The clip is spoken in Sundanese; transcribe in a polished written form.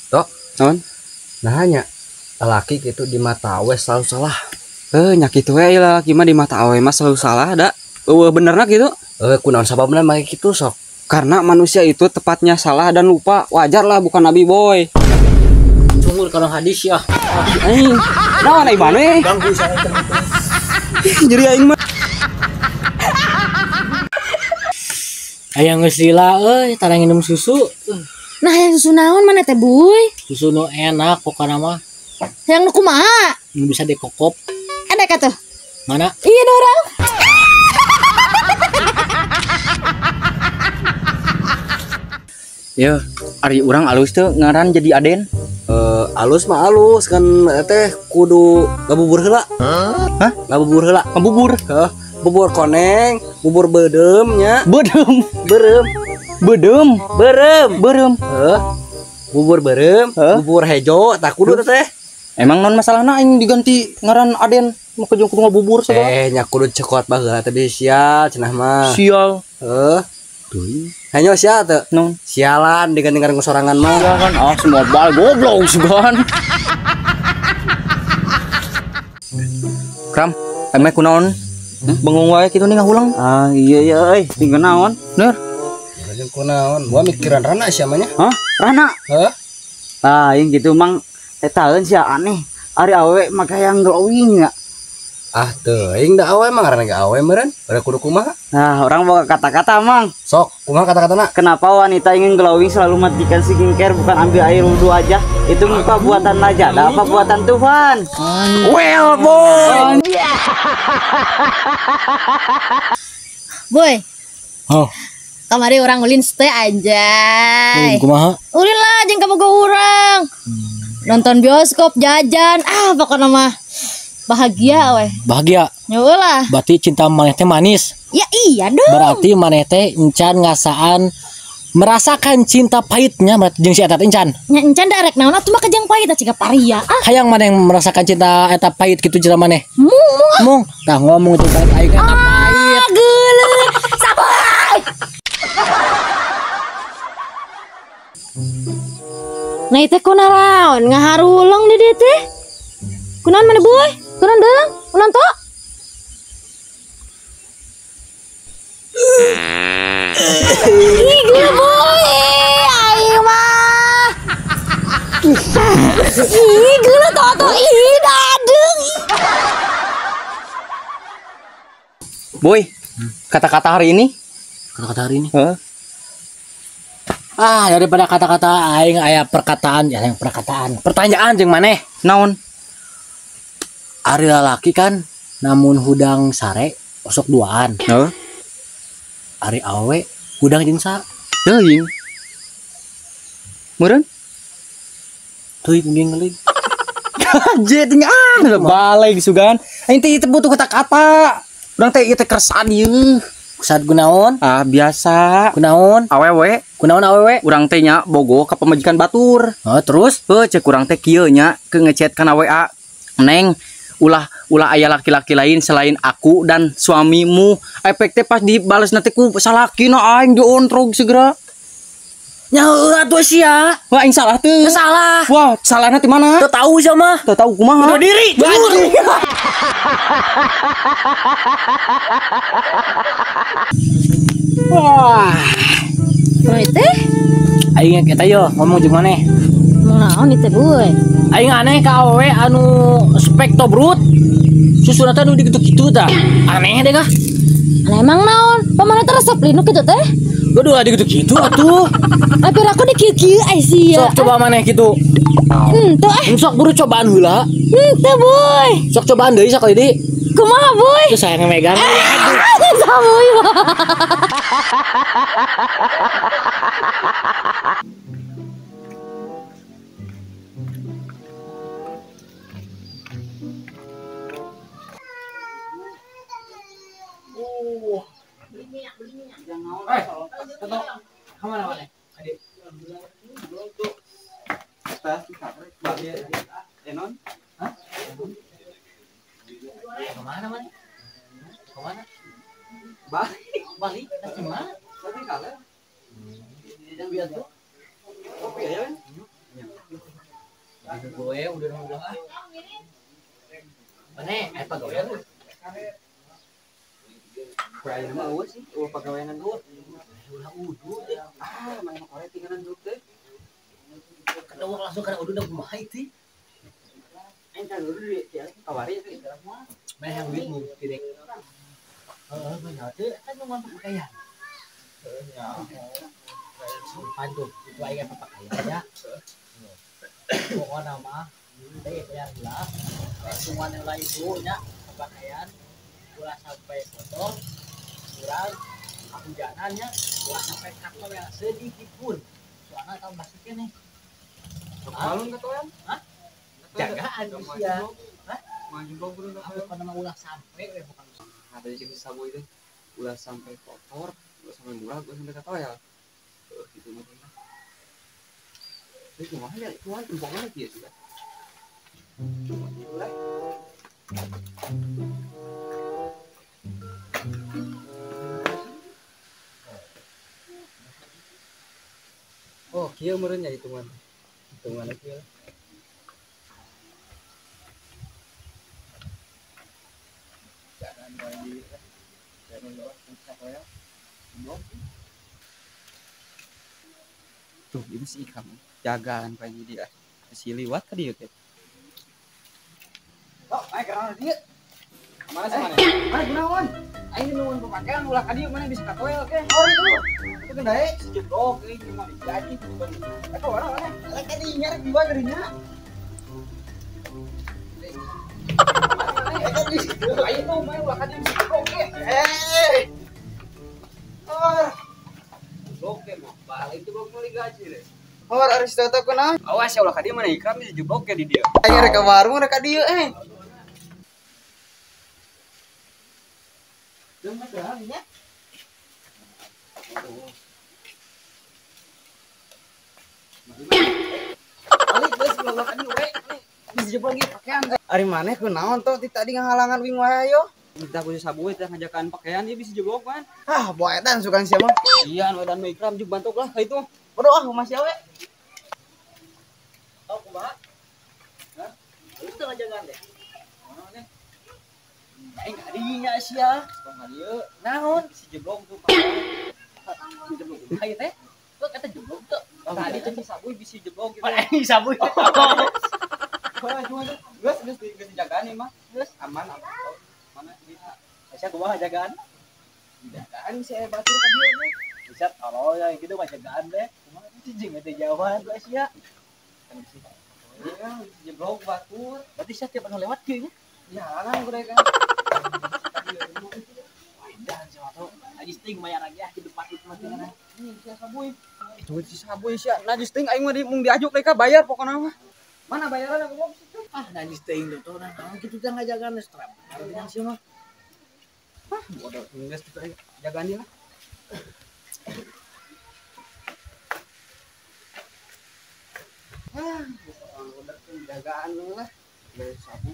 Tok, naon? Nah nya laki gitu di mata awe selalu salah. Nya kitu we lalaki mah di mata awe mah selalu salah da. Eueuh benerna gitu. Kunaon sababna make kitu sok? Karena manusia itu tepatnya salah dan lupa. Wajar lah bukan nabi boy. Sungguh kalau hadis ya. Aing. Naon ai maneh? Ganggu saya teh. Jadi aing mah Hayang geus lila euy, tara nginum susu. Nah, yang susu naon mana teh, Buy? Susu nu enak pokona mah. Yang nu kumaha? Nu bisa dikokop. Ada ka tuh? Mana? Iya dorong. Ya, ari urang alus teu ngaran jadi Aden. Alus mah alus kan teh kudu ngabubur heula. Hah? Ngabubur heula. Ngabubur. Heuh, bubur koneng, bubur beudeum nya. Beudeum. Beureum. Beudeum. Beureum. Beureum. Heuh. Bubur beureum, bubur hejo tah kudu teh. Emang non masalahna aing diganti ngaran Aden mau ke kudu ngabubur sagala. Nya kudu cekot baheula teh sial cenah mah. Sial. Heuh. Teuing. Hanyo sia teu? Non. Sialan diganti ngaran sorangan mah. Sialan ah semua bal goblok sugan. Kram, emang kunaon? Bengong wae kitu nih ngahulang. Ah iya iya euy, tinggal naon? Ner. Jeung kunaon? Gua mikiran Rana sia mah nya. Hah? Rana? Heuh. Ah, aing gitu mang etaeun sia aneh. Ari awewe make hayang glowing nya. Ah teuing da awe mah ngaranna ge awe meureun. Bade kudu kumaha? Nah, orang mau kata-kata mang. Sok, kumaha kata-katana? Kenapa wanita ingin glowing selalu matikan skincare bukan ambil air wudhu aja? Itu muka buatan aja, dah apa buatan Tuhan? Well, boy. Boy. Oh. Kamari orang ulin stay anjay. Ulin kumaha? Ulin lah jeung kabogo urang. Nonton bioskop, jajan, ah pokoknya mah bahagia weh. Bahagia. Nyeueuh lah. Berarti cinta maneh teh manis. Ya iya dong. Berarti maneh teh encan ngasaan merasakan cinta pahitnya berarti jeung si eta teh encan. Nya encan da rek naon atuh mah kejang pahit ciga paria. Ah. Hayang maneh yang merasakan cinta eta pahit kitu cinta maneh. Mung mung. Mung. Tah ngomong itu pahit aing eta pahit. Ah, geuleuh. Sabar. Nah itu kunaraon ngaharuleng di dieu teh. Kunaon mana boy? Kunaon deung? Kunaon tok? Ih, gila boy, aing mah. Ih, gila tok tok, ih dadeung. Boy, kata-kata hari ini? Kata-kata hari ini? Heeh. Ah, daripada kata-kata aing aya perkataan, ya yang perkataan. Pertanyaan jeung maneh. Naon? Ari lalaki kan namun hudang sare osok duaan. Heeh. Ari awe hudang jeung sa. Teuing. Meureun? Teuing mungkin ngeling. Kajet nya ah, balik sugan. Aing teh ieu teh butuh kata-kata. Urang teh ieu teh keresan ieu. Saat gunaon? Ah biasa. Kunaon? Awewe. Kunaon awewe? Urang teh nya bogo ka pamajikan batur. Oh, terus? Heuh, cek urang teh kieu nya ke ngechat kana WA. Neng, ulah ulah aya laki-laki lain selain aku dan suamimu. Efek teh pas dibales nanti ku salakina aing diontrog segera. Nya heueuh atuh sia. Wah, aing salah teu. Salah. Wah, salahna ti mana? Teu tahu sia mah. Teu tahu kumaha. Bunuh diri. Wah. Kunaon teh? Aing eta yo ngomong jeung maneh. Ngomong naon ieu teh, Boy? Aing aneh ka awewe anu spektobrut. Susuna teh nu dikitu-kitu tah. Aneh deh kah? Aneh emang naon? Pamana teh resep linu kitu teh? Waduh, ada gitu-gitu atuh. Tapi aku di kieu-kieu ai sia. Sok coba maneh kitu. Henteu ah. Sok buru cobaan heula. Henteu, Boy. Sok cobaan deui sakali deui. Kumaha, Boy? Terus saya ngemegang. Saboy. Kemana mana? Adik. Hah? Kemana mana? Kemana? Bali. Bali? Ke mana? Bali kalah. Yang biasa. Kopi ya kan? Gue udah udah ah. Mana aya pagawean lu? Kurang mah eueuh sih, eueuh pagaweanan dulu. Ulah udud teh. Ah, mana korek tinggalan dulu teh. Kedawak langsung kana udud kumaha itu? Aing kan dulu di kawari teh. Mana yang duit mu direk. Heeh, bener teh kan nungguan pakaian. Heeh nya. Sumpah tuh, itu aing pakaian ya. Pokoknya mah teh bayar lah. Semua nilai itu nya pakaian ulah sampai kotor, kurang kehujanannya, ulah sampai kator yang sedikit pun. Soalnya tahu masuknya nih. Malun katoyan? Hah? Jagaan sia. Hah? Maju blog apa nama ulah sampai we bukan. Ada di sabu itu. Ulah sampai kotor, ulah sampai murah, ulah sampai katoyan. Gitu mah. Ini kumaha ya, kumaha tempongna kieu sih. Oh, kieu meureun nya hitungan. Hitungan kieu. Jangan lagi. Jangan lewat puncak ya. Belum. Tuh, itu si Ikam. Jagaan paling dia. Si liwat tadi ya, teh. Oh, ayo karena dia. Mana sih mana? Mana gunawan? Aing nuhun pemakaian ulah ka dieu mana bisa katoel ke. Oh, itu. Itu kendae si jeblok euy gimana digaji. Eta orang mana? Lek ka dinya rek diwa geunya. Eta di aing tuh mah ulah ka dieu bisa jeblok ke. Eh. Oh. Jeblok ke mah balik jeblok meuli gaji deh. Hor aris toto kunaon? Awas ya ulah ka dieu mana Ikram bisa jeblok ke di dieu. Aing rek ka warung rek ka dieu eh. Ari maneh kunaon toh ti tadi ngahalangan wing wae ayo. Minta ku sabu teh ngajakan pakaian ieu bisa jeblok kan. Ah, boa edan sukan sia mah. Iya, anu edan mah Ikram jeung bantok lah ka itu. Bodoh ah masih awe. Tau kumaha? Hah? Lu teu ngajagan teh. Mana teh? Aing ka dinya sia. Tong ka dieu. Naon? Si jeblok tuh. Si jeblok kumaha ieu teh? Lu kata jeblok teu. Tadi teh si sabu bisi jeblok gitu. Aing sabu. Oh, cuma tuh. Geus geus geus dijagaan ieu mah. Geus aman aman. Mana dia? Sia kumaha jagaan? Jagaan si aya batur ka dieu teh. Bisa tolol ya gitu mah jagaan teh. Kumaha cicing teh jauhan ku sia. Iya, jeblok batur. Berarti sia tiap anu lewat kieu nya. Ya, kan mereka. Dan sama tuh najis ting bayar lagi ah di depan itu mah tinggal. Ini sia sabuy. Itu si sabuy sia najis ting aing mah di mung diajuk mereka bayar pokona mah. Mana bayaran aku mau situ? Ah najis ting tuh nah kitu teh ngajagaan geus trap. Artinya sih mah. Ah, bodoh geus kitu aing jagaan dia lah. Ah, orang jagaan lu lah. Bayar sabu.